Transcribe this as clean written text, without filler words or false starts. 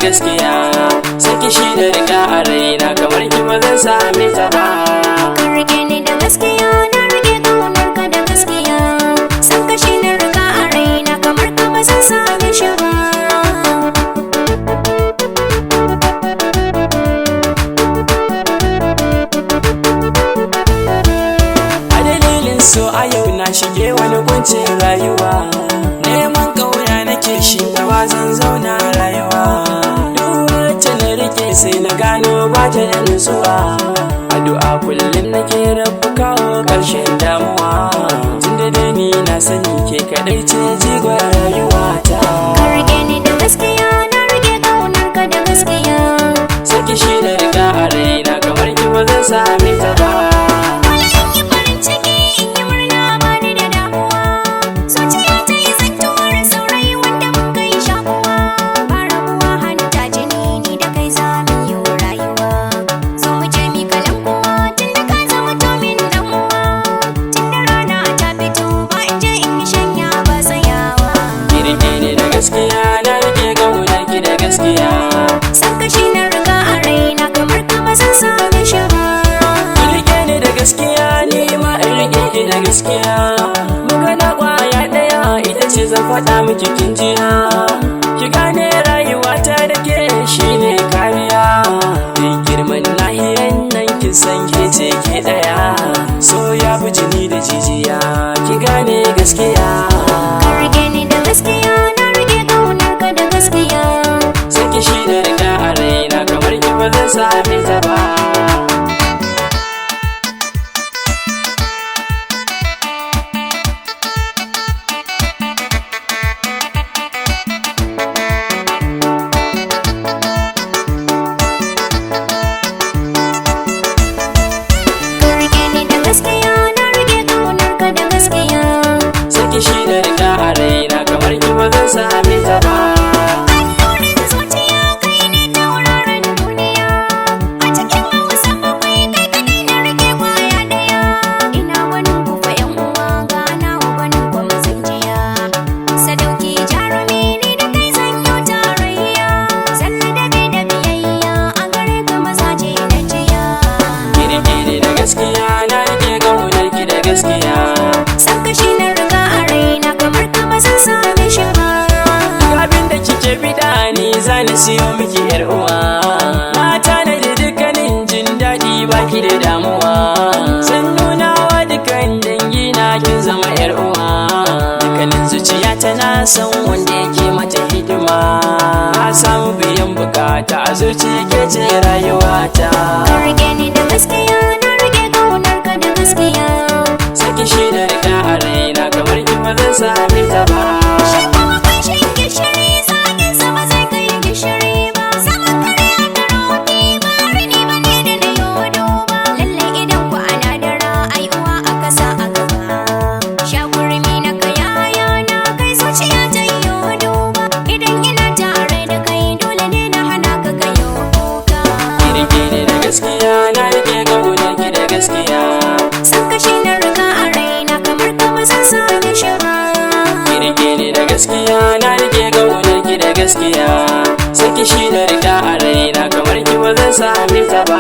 gaskiya. Saki shi da riga a raina kamar ki ba zan same ta ba. Ka rike ni da gaskiya, na rike ƙaunar ka da gaskiya. San ka shi na riga a raina kamar ka ba zan same shi ba. A dalilin so a yau na shige wani kuncin rayuwa. Neman ƙauna nake shi ba zan zauna rayuwa. Duk wacce na rike sai na gano ba ta da nutsuwa. Addu'a kullum nake rabu kawo ƙarshen damuwa. Tunda dai ni na sani ke kaɗai ce jigon rayuwata. Ka rike ni da gaskiya, na rike ƙaunar ka da gaskiya. Saki shi da riga a raina kamar ki ba zan same ta ba. Dole in yi farin ciki, in yi murna ba ni da damuwa. Zuciya ta yi zantuwar saurayi wanda mun kai shakuwa. Ba rabuwa hanta jini ni da kai za mu yi rayuwa. Zo mu je mi kalan kuwa tun da ka zama to min dan uwa. Tun da rana ta fito ba in je in yi shanya ba tsayawa. Ki rike ni da gaskiya, na rike ƙaunar ki da gaskiya. San ka shi na riga a raina kamar ka ba zan same shi ba. Ki rike ni da gaskiya, ni ma in rike ki da gaskiya. Magana kwaya ɗaya ita ce zan faɗa miki kin jiya. Ki gane rayuwata da ke shine kariya. Duk girman nahiyan nan kin san ke ce ke ɗaya. So ya fi jini da jijiya, ki gane gaskiya. Ka rike ni da gaskiya, na rike ƙaunar ka da gaskiya. Saki shi da riga a raina kamar ki ba zan same ta ba. Ka rike ni da gaskiya, na rike ƙaunar ka da gaskiya. Saki shi da riga a raina kamar ki ba zan same ta ba. Allurin zuciya kai ne tauraron duniya. A cikin Hausa bakwai kai kaɗai na rike kwaya ɗaya. Ina gwanin ku fa ƴan uwa ga nawa gwanin ku mazan jiya. Sadauki jarumi ni da kai zan yi tarayya. Zalla da kai da biyayya a gare ka mazaje na jiya. Ki rike ni da gaskiya, na rike ƙaunar ki da gaskiya. San ka shi na riga a raina kamar ka ba zan same shi ba. Duk abin da kike bida ni zani siyo miki yar uwa. Na tanadi dukkanin jin daɗi baki da damuwa. Zan nuna wa dukkan dangi na kin zama yar uwa. Dukkanin zuciya tana son wanda yake mata hidima. Na samu biyan bukata a zuciya ke ce rayuwata. Ka rike ni da gaskiya, na rike ƙaunar ka da gaskiya. Saki shi da riga a raina kamar ki ba zan same ta ba. Shi kuma kunshin gishiri zagin sa ba zai kai gishiri ba. Saman kare a karofi ba rini ba ne da na yodo ba. Lallai idan ku ana dara ai uwa a kasa a gaba. Shakurmi na kayaya na kai zuciya ta yodo ba. Idan ina tare da kai dole ne na hana ka kayo kuka. Ki rike ni da gaskiya, na rike ƙaunar ki da gaskiya. San ka shi na riga a raina kamar ka ba zan same shi ba. Ki rike ni da gaskiya, na rike ƙaunar ki da gaskiya. Saki shi da riga a raina kamar ki ba zan same ta ba.